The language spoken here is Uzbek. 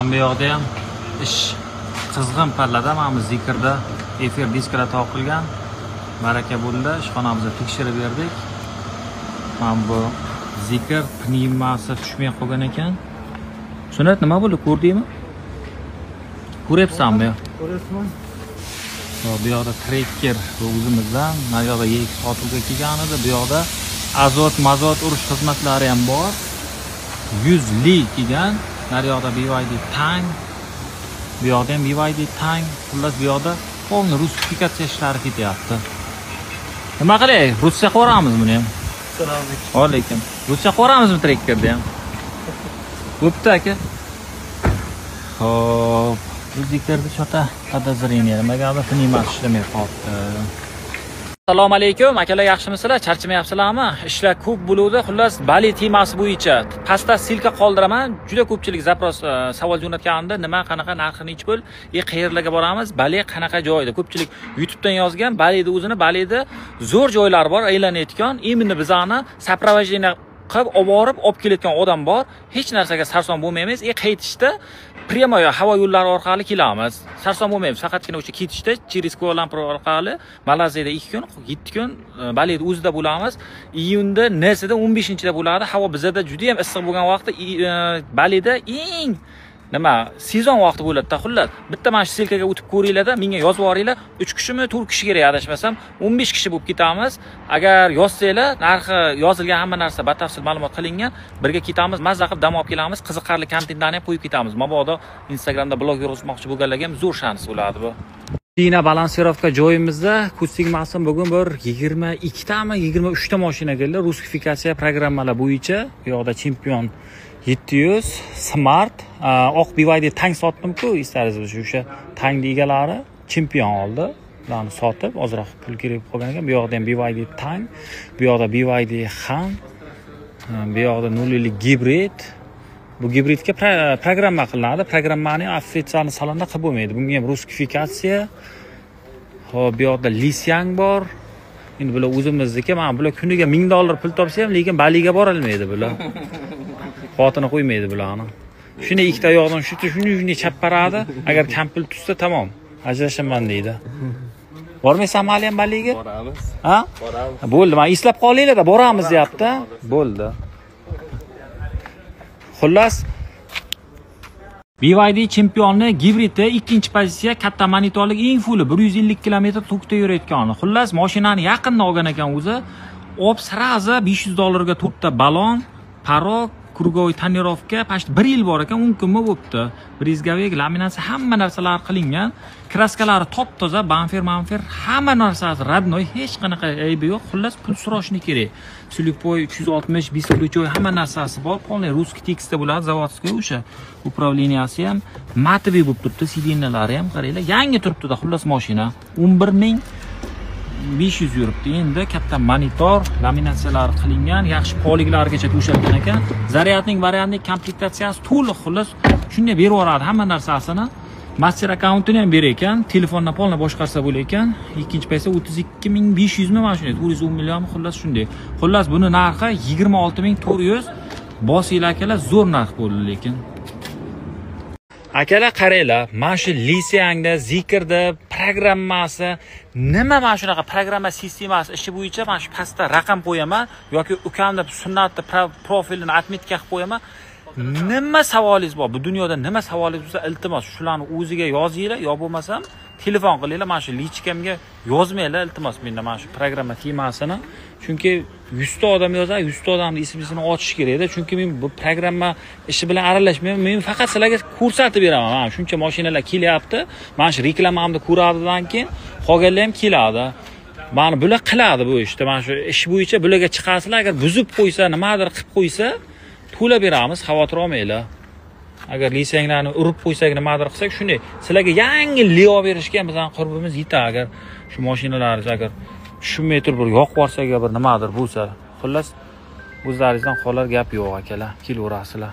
Bu yoqda ham ish qizg'in pallada. Mana bu Zeekrda efir diskalar tortilgan. Baraka bo'ldi, ishxonamizda tekshirib berdik. Mana bu Zeekr pnevmasi tushmay qolgan ekan. Sunnat, nima bo'ldi, ko'rdingmi? Ko'ryapsanmi? Ko'ryapman. Bu yoqda Tracker o'zimizdan, mana bu yoqda EX sotuvga kelgan edi. Bu yoqda azot, mazot urush xizmatlari ham bor. 100 li kelgan. Nari yoqda BYD Tang, bu yoqda ham BYD Tang. Xullas, bu yoqda полный rusifikatsiya ishlari ketyapti. Nima qilay? Ruscha qo'ramiz buni ham. Assalomu alaykum. Alaykum. Ruscha qo'ramizmi Trackerda ham? Bo'pti aka. Xo'p, bu Zeekrda chota подозрение, nimagadir pnevmasi ishlamay qolibdi. Assalomu alaykum akalar, yaxshimisizlar? Charchamayapsizlarmi? Ishlar ko'p bo'luvdi. Xullas, Bali temasi bo'yicha pastda ссылка qoldiraman. Juda ko'pchilik запрос, savol jo'natgandi. Nima, qanaqa, narxi nechi pul, qayerlarga boramiz, Bali qanaqa joyda? Ko'pchilik YouTubedan yozgan. Balida o'zini, Balida zo'r joylar bor, aylanayotgan. Именно bizani сопровождение qilib olib borib olib kelayotgan odam bor. Hech narsaga sarson bo'lmaymiz. Qaytishda прямой havo yo'llari orqali kelamiz. Sarson bo'lmaymiz. Faqatgina o'sha ketishda через Kuala-Lumpur orqali Malayziyada 2 kun, 7 kun Balida o'zida bo'lamiz. Iyunda nesida 15-da bo'ladi. Havo bizada juda ham issiq bo'lgan vaqtda Balida eng nima sezon vaqti bo'ladi-da, xullas. Bitta mana shu ссылка ga o'tib ko'ringlar-da, menga yozib yuboringlar. 3 kishimi, 4 kishi kerak adashmasam, 15 kishi bo'lib ketamiz. Agar yozsanglar, narxi yozilgan, hamma narsa batafsil ma'lumot qilingan. Birga ketamiz, mazza qilib dam olib kelamiz, qiziqarli kontentlarni ham qo'yib ketamiz. Mabodo Instagramda blog yurg'izmoqchi bo'lganlarga ham zo'r shans bo'ladi bu. Dina балансировка joyimizda ko'z tegmasin, bugun bir 22 tami, 23 ta mashina keldi. Rusifikatsiya programmalar bo'yicha bu yoqda Chempion 700 Smart, oq BYD Tang sotdim-ku, eslaringiz bo'lsa, o'sha Tangni egalari Chempion oldi. Ularni sotib ozroq pul kerak bo'lib qolgan ekan. Bu yoqda ham BYD Tang, bu yoqda BYD Han, bu yoqda 0.50 gibrid. Bu gibridga programma qilinadi. Programmani официальный salonda qilib bo'lmaydi. Bunga ham rusifikatsiya. Xo'p, bu yoqda Lisyang bor. Endi bular o'zimizniki. Mana bular kuniga $1000 pul topsa ham, lekin Baliga bora olmaydi bular. Xotini qo'ymaydi bularni. Shuni ikkita oyog'idan shuni chapparadi. Agar kam pul tushsa tamom, ajrashaman deydi. Bormaysanmi hali ham Baliga? Boramiz. Ha? Boramiz. Bo'ldi, mana eslab qolinglar-da, boramiz deyapti. Bo'ldi. Xullas, BYD Chempionni gibridi ikkinchi pozitsiya, katta monitorlik, eng fuli 150 kilometr tokda yurayotgani. Xullas, mashinani yaqinda olgan ekan o'zi. Ob sразу $500 ga to'rtta balon, parok, круговой тонировка, почти 1 yil bor ekan, 10 kunmi bo'pti. Брызговик, laminatsiya, hamma narsalar qilingan. Kraskalari top-toza, bamper, mamfer, hamma narsasi родной, hech qanaqa aybi yo'q. Xullas, pul so'rashni kerak. Слепой 360, бесключевой hamma narsasi bor. Полный русский tekstda bo'ladi, заводской o'sha управления si ham матовый bo'lib turibdi, сиденья lari ham qaranglar, yangi turibdi-da, xullas mashina. 11 500 yuribdi. Endi katta monitor, laminatsiyalar qilingan, yaxshi poliklarigacha to'shalgan ekan. Zaryadning variantlik komplektatsiyasi to'liq, xullas shunday berib yuboradi hamma narsasini. Master akkauntini ham berar ekan, telefondan polni boshqarsa bo'lar ekan. Ikkinchi paysa 32 500 mi, mana shunday, 410 millionmi, xullas shunday. Xullas buni narxi 26 400. Bosinglar akalar, zo'r narx bo'ldi lekin. Akalar qaranglar, mana shu Lisyangda, Zeekrda programmasi nima, mana shunaqa programma sistemasi ishi bo'yicha mana shu pastda raqam qo'yaman yoki ukamni Sunnatni profilini отметка qilib qo'yaman. Nima savolingiz bor? Bu dunyoda nima savolingiz bo'lsa, iltimos shularni o'ziga yozinglar, yo bo'lmasam telefon qilinglar, mana shu личка mga yozmanglar, iltimos menda mana shu programma temasini. Chunki 100 ta odam yozadi, 100 ta odamni ismini ochish kerakda. Chunki men bu programma ishi bilan aralashmayman. Men faqat sizlarga ko'rsatib beraman. Mana shuncha mashinalar kelyapti. Mana shu reklamamni ko'radidan keyin qolganlar ham keladi. Mana bular qiladi bu ishni. Mana shu ish bo'yicha bularga chiqasizlar, agar buzib qo'ysa, nimadir qilib qo'ysa, to'lab beramiz, xavotir olmanglar. Agar lisenglarni urib qo'ysak, nimadir qilsak, shunday sizlarga yangi Leo berishga ham bizning qurbimiz yetadi. Agar shu mashinalaringiz agar tushunmay turib bir yoqib yuborsak, bir nimadir bo'lsa, xullas o'zlaringizdan qolar gap yo'q akalar, kelaverasizlar.